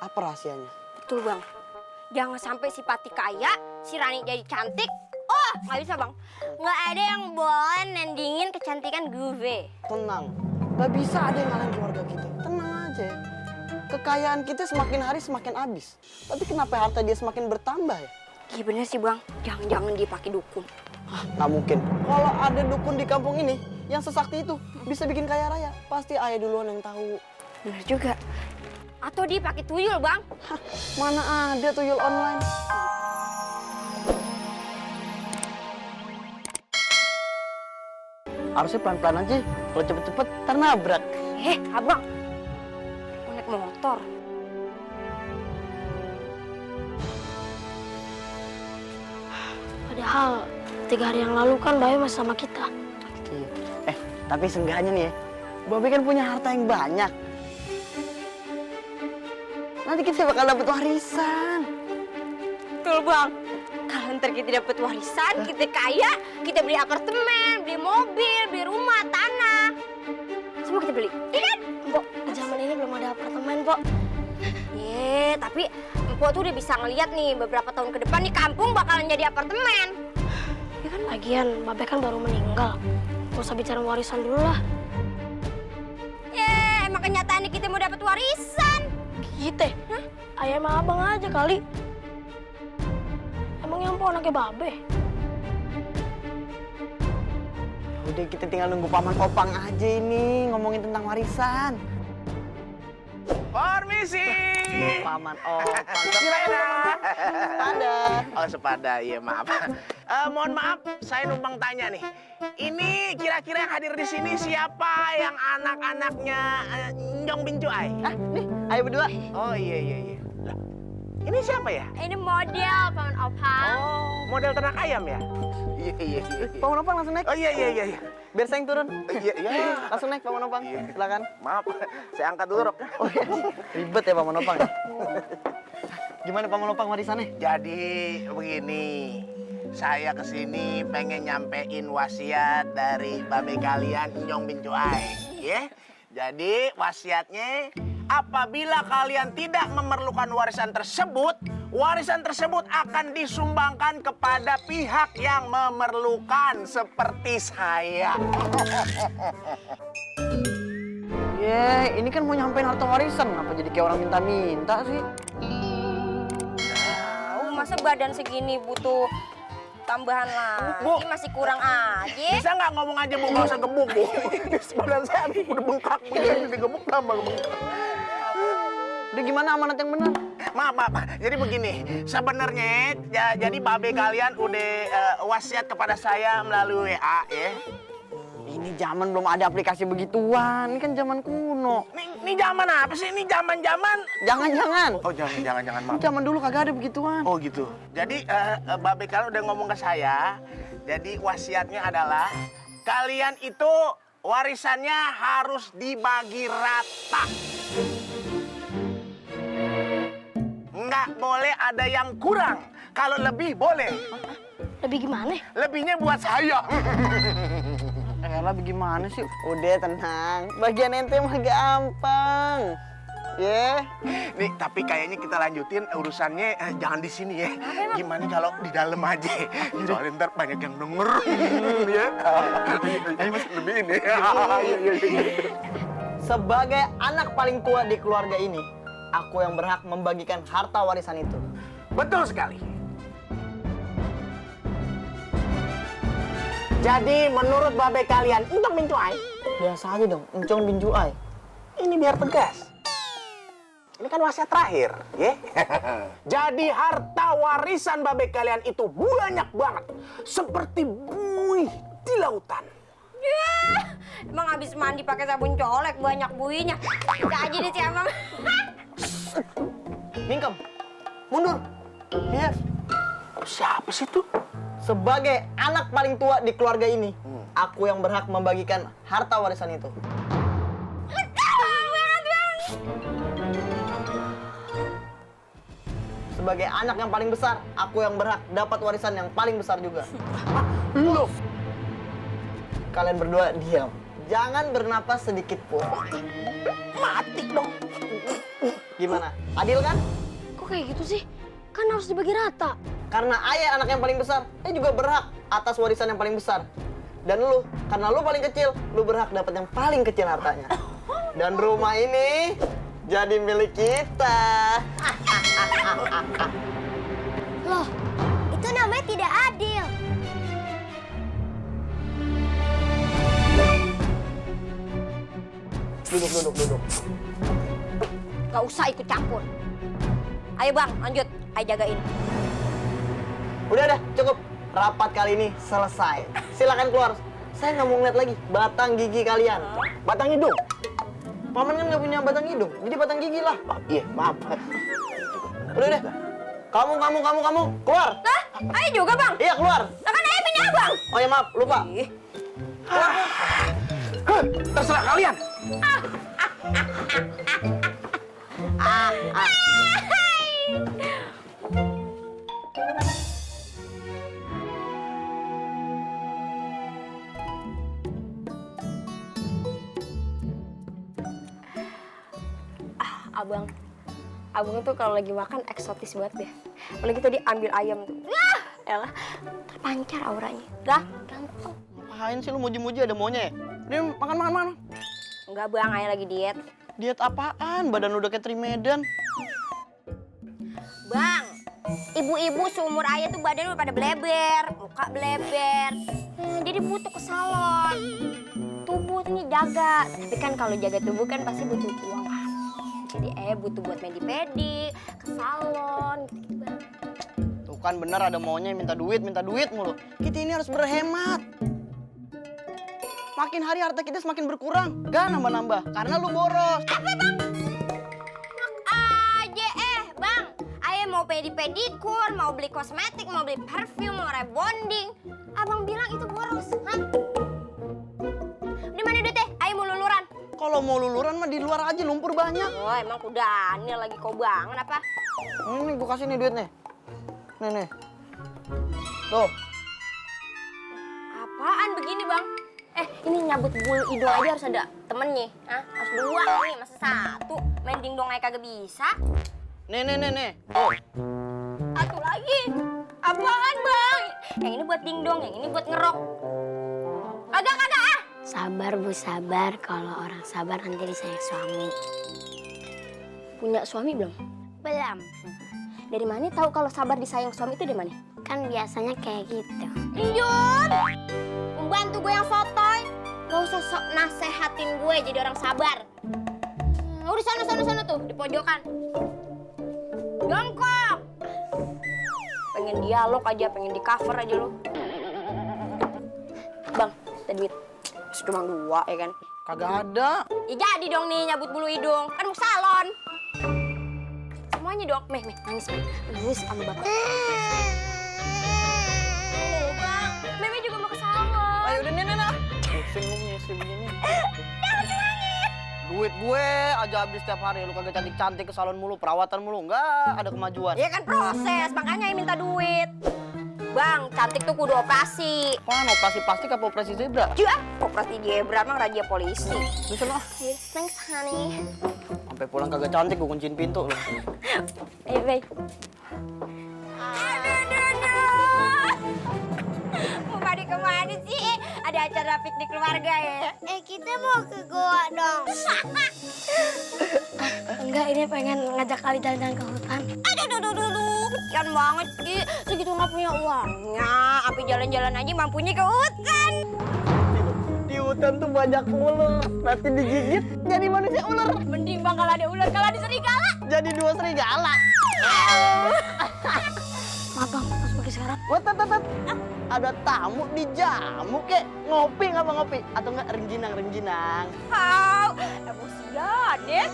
Apa rahasianya? Betul bang. Jangan sampai si Pati kaya, si Rani jadi cantik. Oh, nggak bisa bang. Nggak ada yang boleh nandingin kecantikan gue. Tenang, gak bisa ada yang ngalahin keluarga kita. Tenang aja. Kekayaan kita semakin hari semakin habis. Tapi kenapa harta dia semakin bertambah ya? Iya bener sih bang. Jangan-jangan dia pakai dukun. Hah, nggak mungkin. Kalau ada dukun di kampung ini yang sesakti itu bisa bikin kaya raya, pasti ayah duluan yang tahu. Bener juga. Atau dia pakai tuyul bang? Hah, mana ada tuyul online? Harusnya pelan-pelan aja. Kalau cepet-cepet, ntar nabrak. Abang. Mau naik motor. Padahal 3 hari yang lalu kan Babe masih sama kita. Tapi seenggaknya nih ya, Babe kan punya harta yang banyak. Nanti kita bakal dapet warisan. Betul bang. Kalau ntar kita dapat warisan, kita kaya, kita beli apartemen, beli mobil, beli rumah, tanah. Semua kita beli. Iya kan? Mbok, di zaman ini belum ada apartemen, Mbok. Tapi Mpok tuh udah bisa ngeliat nih beberapa tahun ke depan nih kampung bakalan jadi apartemen. Ya kan lagian Babe kan baru meninggal. Gak usah bicara warisan dulu lah. Emang kenyataannya kita mau dapat warisan. Kita? Hah? Ayah sama abang aja kali. Emang yang Mpok anaknya Babe? Udah kita tinggal nunggu paman Opang aja ini ngomongin tentang warisan. Permisi. Paman Opang. Sepeda. Ada. Oh sepeda, iya maaf. Mohon maaf, saya numpang tanya nih. Ini kira-kira yang hadir di sini siapa yang anak-anaknya Nyong Bincuai? Ah, nih, ayo berdua. Oh iya. Lah, ini siapa ya? Ini model paman Opang. Oh, model ternak ayam ya? Iya. Paman Opang langsung naik. Oh iya. Biar saya yang turun. Iya. Langsung naik Paman Opang. Iya. Silakan. Maaf, saya angkat dulu roknya. Oh iya. Ribet ya Paman Opang. Gimana Paman Opang warisannya? Jadi begini, saya kesini pengen nyampein wasiat dari babe kalian Nyong Bincuai, ya. Jadi wasiatnya, apabila kalian tidak memerlukan warisan tersebut akan disumbangkan kepada pihak yang memerlukan seperti saya. Ini kan mau nyampein harta warisan, kenapa jadi kayak orang minta-minta sih? Masa badan segini butuh tambahan lagi, Bu. masih kurang aja. Bisa nggak ngomong aja Bu, nggak usah gebuk Bu. Badan saya udah bengkak, begini digebuk tambah bengkak. Udah gimana amanat yang benar? Maaf. Jadi begini, sebenarnya jadi babe kalian udah wasiat kepada saya melalui WA ya. Ini zaman belum ada aplikasi begituan, ini kan zaman kuno. Ini zaman apa sih? Ini zaman-zaman. Jangan. Oh jangan maaf. Zaman dulu kagak ada begituan. Oh gitu. Jadi babe kalian udah ngomong ke saya. Jadi wasiatnya adalah kalian itu warisannya harus dibagi rata. Nggak boleh ada yang kurang. Kalau lebih boleh. Lebih gimana? Lebihnya buat saya. Elah bagaimana sih? Udah tenang, bagian ente mah gampang. Nih, tapi kayaknya kita lanjutin urusannya jangan di sini ya. Gimana kalau di dalam aja? Soalnya ntar banyak yang denger. Ya. Ayo Mas, lebih ini. Sebagai anak paling tua di keluarga ini, aku yang berhak membagikan harta warisan itu. Betul sekali. Jadi menurut babe kalian, Nyong Bincuai, Biasa aja dong, Encong Bincuai. ini biar tegas. Ini kan wasiat terakhir, ya. Jadi harta warisan babe kalian itu banyak banget, seperti buih di lautan. Emang habis mandi pakai sabun colek banyak buinya. Bisa aja deh si Abang. Mingkem, mundur. Biar. Siapa sih tuh? Sebagai anak paling tua di keluarga ini, aku yang berhak membagikan harta warisan itu. Sebagai anak yang paling besar, aku yang berhak dapat warisan yang paling besar juga. Loh, Kalian berdua diam. Jangan bernapas sedikit pun. Mati dong. Gimana? Adil kan? Kok kayak gitu sih? Kan harus dibagi rata. Karena ayah anak yang paling besar, dia juga berhak atas warisan yang paling besar. Dan lu, karena lu paling kecil, lu berhak dapat yang paling kecil hartanya. Dan rumah ini jadi milik kita. Loh, itu namanya tidak adil. Duduk. Gak usah ikut campur. Ayo bang, lanjut. Ayo jagain. Udah, cukup. Rapat kali ini selesai. Silakan keluar. Saya nggak mau ngeliat lagi batang gigi kalian. Batang hidung. Paman kan nggak punya batang hidung, jadi batang gigi lah. Iya, maaf. Udah deh. Kamu keluar. Lah, ayo juga bang. Iya, keluar. Lah kan ayah punya abang. Oh ya maaf, lupa. Terserah kalian. Abang tuh kalau lagi makan eksotis banget deh. Apalagi tadi ambil ayam tuh. Elah, terpancar auranya. Dah, ganteng. Ngapain sih lu muji-muji ada maunya ya? Ini makan. Enggak bang, ayah lagi diet. Diet apaan? Badan lu udah kayak Trimedan. Bang, ibu-ibu seumur ayah tuh badan udah pada bleber, muka bleber. Jadi butuh ke salon. Tubuh ini jaga. Tapi kan kalau jaga tubuh kan pasti butuh uang kan. Jadi butuh buat pedi-pedi, ke salon, gitu bang. Tuh kan bener ada maunya minta duit mulu. Kita ini harus berhemat. Makin hari harta kita semakin berkurang, gak nambah-nambah. Karena lu boros. Apa bang? Aja bang. Ayah mau pedi-pedikur, mau beli kosmetik, mau beli parfum, mau rebonding. Abang bilang itu boros, hah? Di mana duitnya? Ayah mau luluran. Kalau mau luluran mah di luar aja, lumpur banyak. Oh emang kuda, ini lagi kau banget apa? Ini gue kasih nih duitnya. Nih. Tuh. Apaan begini bang? Ini nyabut bulu hidung aja harus ada temennya. Hah? Harus dua nih, masa satu. Main dingdong aja kagak bisa. Nih. Tuh. Satu lagi. Apaan bang? Yang ini buat dingdong, yang ini buat ngerok. Kagak ah! Sabar Bu, sabar. Kalau orang sabar nanti disayang suami. Punya suami belum? Belum. Dari mana tahu kalau sabar disayang suami itu dari mana? Kan biasanya kayak gitu. Iyun! Pembantu gue yang sotoy. Gak usah sok nasehatin gue jadi orang sabar. Udah sana tuh, di pojokan. Jongkok! Pengen dialog aja, pengen di cover aja lu. Bang, ada duit. Cuma 2 ya kan? Kagak ada. Ya jadi dong nih nyabut bulu hidung. Kan mau ke salon. Semuanya dong. Meh, nangis, Meh. Nangis sama bapak. Oh, Bang. Meme juga mau ke salon. Ayo udah nih. Pusing lu ngisi begini. Duit gue aja habis setiap hari. Lu kagak cantik-cantik ke salon mulu, perawatan mulu. Enggak ada kemajuan. Ya kan proses, makanya minta duit. Bang, cantik tuh kudu operasi. Apaan operasi plastik apa operasi zebra? Ya, operasi zebra emang raja polisi. Bisa lah. Thanks, honey. Sampai pulang kagak cantik, gue kunciin pintu lu. Ayo, baik. Aduh. Mau pada kemana sih? Ada acara piknik keluarga ya? Kita mau ke goa dong. Enggak, ini pengen ngajak kali jalan-jalan ke hutan. Aduh, kesian banget Ki. Segitu nggak punya uangnya. Api jalan-jalan aja mampunya ke hutan. Di hutan tuh banyak ular. Nanti digigit jadi manusia ular. Mending bang kalau ada ular, kalau ada serigala. Jadi 2 serigala. Maaf Bang, harus pergi sekarang. Wah, tet. Ada tamu di jamu kek. Ngopi nggak mau ngopi? Atau nggak rengginang? How? Emosian deh.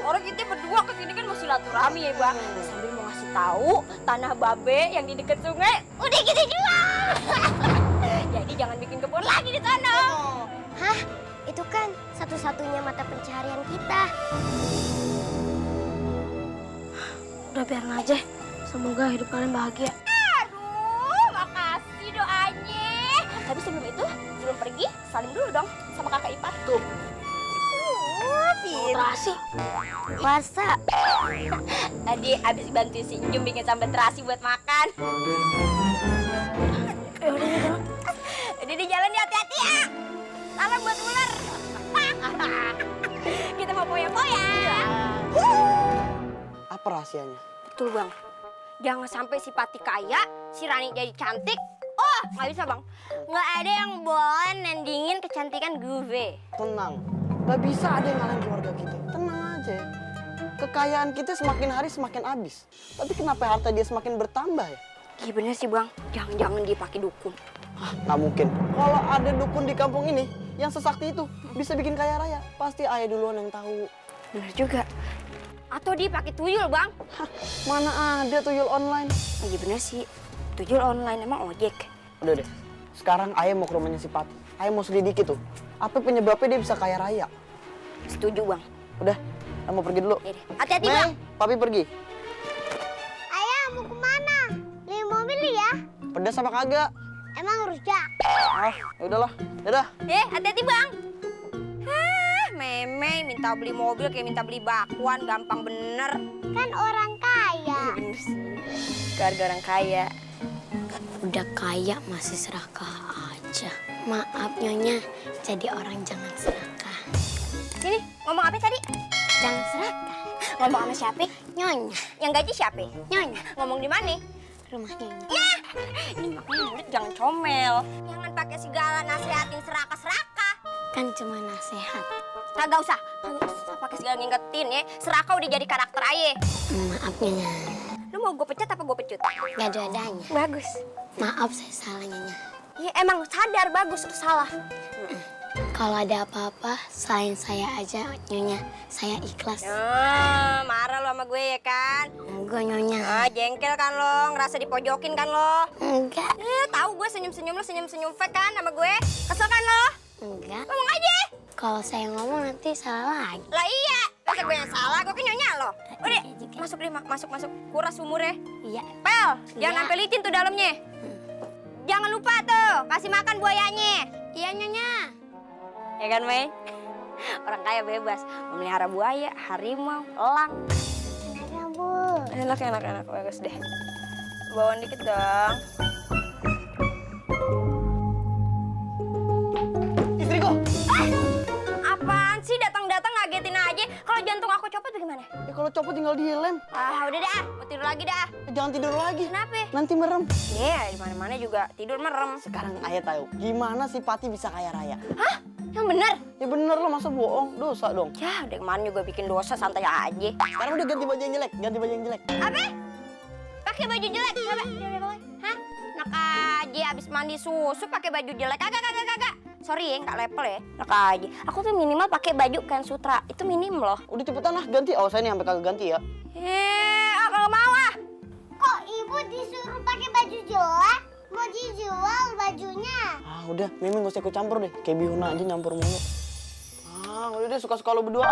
Orang kita berdua kesini kan mau silaturahmi ya bang. Sambil mau ngasih tahu tanah babe yang di dekat sungai udah kita jual. Jadi jangan bikin kebun lagi di sana. Hah? Itu kan satu-satunya mata pencaharian kita. Udah biarin aja. Semoga hidup kalian bahagia. Aduh, makasih doanya. Tapi sebelum itu, sebelum pergi, salim dulu dong sama kakak ipar. Tuh. Terasi. Masa? Tadi abis bantu si Njum bikin sambal terasi buat makan. Udah di jalan ya, hati-hati ya. Salam buat ular. Kita mau poya-poya. Apa rahasianya? Betul bang. Jangan sampai si Pati kaya, si Rani jadi cantik. Oh, nggak bisa bang. Nggak ada yang boleh nandingin kecantikan gue. Tenang. Gak bisa ada yang ngalahin keluarga kita. Tenang aja. Kekayaan kita semakin hari semakin habis. Tapi kenapa harta dia semakin bertambah ya? Iya bener sih bang. Jangan-jangan dia pakai dukun. Nggak mungkin. Kalau ada dukun di kampung ini yang sesakti itu bisa bikin kaya raya, pasti ayah duluan yang tahu. Bener juga. Atau dia pakai tuyul bang. Hah, mana ada tuyul online? Oh, iya bener sih. Tuyul online emang ojek. Udah deh. Sekarang ayah mau ke rumahnya si Pati. Ayah mau selidiki tuh. Apa penyebabnya dia bisa kaya raya? Setuju bang. Udah, ayah mau pergi dulu. Yaudah. Hati-hati bang. Mei, papi pergi. Ayah mau kemana? Beli mobil ya? Pedas apa kagak? Emang rujak? Ah, ya udahlah. Dadah. Hati-hati bang. Hah, Meme minta beli mobil kayak minta beli bakwan, gampang bener. Kan orang kaya. Bener sih. Gara-gara orang kaya. Udah kaya masih serakah aja. Maaf Nyonya, jadi orang jangan serakah. Sini, ngomong apa tadi? Jangan serakah. Ngomong sama siapa? Nyonya, Yang gaji siapa? Nyonya, Ngomong di mana? rumah Nyonya. Ya, ini makanya murid jangan comel. Jangan pakai segala nasihatin serakah-serakah. Kan cuma nasihat. Kagak usah pakai segala ngingetin ya. Serakah udah jadi karakter aye. Maaf Nyonya, Lu mau gue pecat apa gue pecut? gak dua-duanya. Bagus. Maaf saya salah Nyonya. Ya emang sadar bagus lu salah. Kalau ada apa-apa, selain saya aja Nyonya, saya ikhlas. Marah lo sama gue ya kan? Enggak Nyonya. Jengkel kan lo, ngerasa dipojokin kan lo. Enggak. Tahu gue senyum-senyum lo, senyum-senyum fake kan sama gue? Kesel kan lo? Enggak. Ngomong aja. Kalau saya ngomong nanti salah lagi. Lah iya, masa gue yang salah, gue kan nyonya lo. Udah, Iya juga. masuk deh, masuk. Kuras umurnya. Iya. Pel, Iya. jangan sampai licin tuh dalamnya. Jangan lupa tuh, kasih makan buayanya. Iya Nyonya. Ya kan, Mei? Orang kaya bebas, memelihara buaya, harimau, elang. Enak Bu. Enak, bagus deh. Bawaan dikit dong. Istriku. Apaan sih datang-datang ngagetin aja? Kalau jantung aku copot bagaimana? Ya kalau copot tinggal dilem. Udah dah, mau tidur lagi dah. Jangan tidur lagi. Kenapa? Nanti merem. Di mana-mana juga tidur merem. Sekarang ayah tahu gimana si Pati bisa kaya raya. Hah? Yang bener? Ya bener lah, masa bohong? Dosa dong. Ya, udah kemarin juga bikin dosa, santai aja. Sekarang udah ganti baju yang jelek, ganti baju yang jelek. Apa? Pakai baju jelek? Coba. Hah? Enak aja abis mandi susu pakai baju jelek. Kagak. Sorry ya, nggak level ya. Enak aja. Aku tuh minimal pakai baju kain sutra. Itu minim loh. Udah cepetan lah, ganti. Oh, saya nih sampai kagak ganti ya. Kalau mau ah. Kok ibu disuruh pakai baju jelek? Mau dijual bajunya? Ah, udah, Mimi gak usah ikut campur deh. Kayak Bihuna aja nyampur mulu. Ah, udah deh, suka-suka lo berdua.